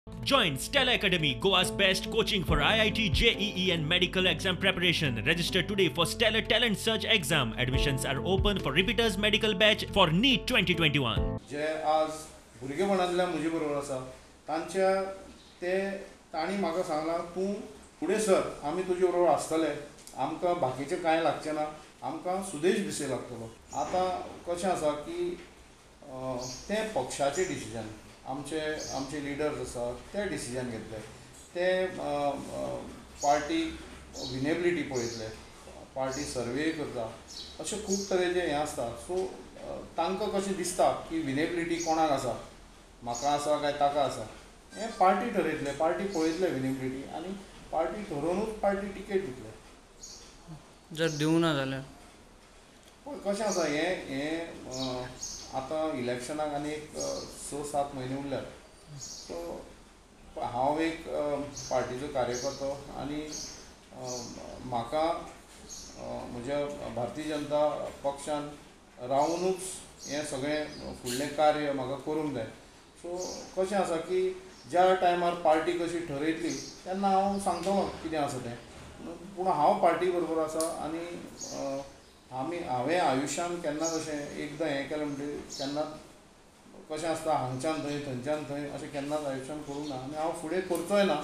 Join Stella Academy, Goa's best coaching for IIT, JEE, and medical exam preparation. Register today for Stellar Talent Search exam. Admissions are open for repeaters medical batch for NEET 2021. जे आज भुरगेपणांतल्यान म्हजे बरोबर आसा तांच्या ते तांणी म्हाका सांगलां, तूं फुडें सर, आमी तुजे बरोबर आसतले, आमकां बाकीचें कांय लागचें ना, आमकां सुदेश भिसे लागतलो. आतां कशें आसा की तें पक्षाचें डिसिजन, आमचे आमचे लिडर्स आसा ते डिसिजन घेतले, ते पार्टी विनेबिलिटी पळयतले, पार्टी सर्वे करता, अशें खूब तरेचे हें आसता. सो तांकां कशें दिसता की विनेबिलिटी कोणाक आसा, म्हाका आसा काय ताका आसा, हें पार्टी ठरयतले, पार्टी पळयतले विनेबिलिटी आनी पार्टी ठरोवनूच पार्टी टिकेट दितले. जर दिवना जाल्यार पळय कशें आसा हें हें आतां इलेक्शनाक आनी एक 6-7 म्हयने उरल्यात. सो हांव एक पार्टीचो कार्यकर्तो आनी म्हाका म्हज्या भारतीय जनता पक्षान रावुनूच हें सगळें फुडलें कार्य म्हाका करूंक जाय. सो कशें आसा की ज्या टायमार पार्टी कशी ठरयतली तेन्ना हांव सांगतलो कितें आसा तें, पूण हांव पार्टी बरोबर आसा आनी आमी हांवें आयुश्यान केन्नाच अशें एकदां हें केलें म्हणटकीर केन्नाच कशें आसता हांगच्यान थंय थंयच्यान थंय अशें केन्नाच आयुश्यान करूंक ना आनी हांव फुडें करचोय ना.